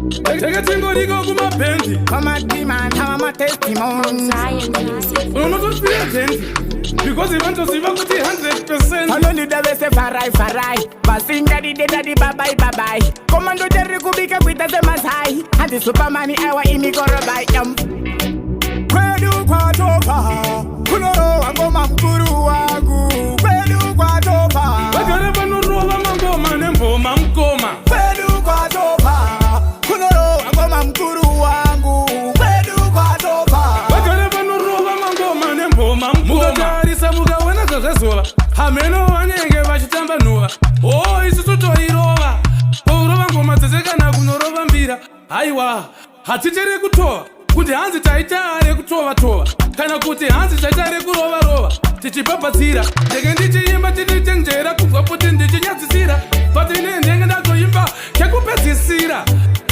Tenge tingoriko kumabhendi. Zion Music. Unotofira dhendi because vanotoziva kuti 100. Vanondida vese, farai farai, vasingadide dadi babai babai. Komando riri kubika kuita semazai, hanzi supermani aiwa imikorobai. Kwedu kwatopa kunorohwa ngoma, mukuru wangu, kwedu kwatopa. Vagare vanorova mangoma nemboma, mukoma. Kwedu kwatopa kunorohwa ngoma, mukuru wangu, kwedu kwatopa. Vagare vanorova mangoma nemboma. Mukatarisa mukaona zvazvazova, hameno vanenge vachitamba nhuva. O, isusu toirova kurova ngoma dzese kana kunorova mbira. Haiwa, hatitere kutova kuti hanzi taita rekutova-tova kana kuti hanzi taita rekurova-rova tichibhabhadzira. Ndenge ndichiimba tichichenjera kubva kuti ndichinyadzisira, but ine ndenge ndazoimba kekupedzisira.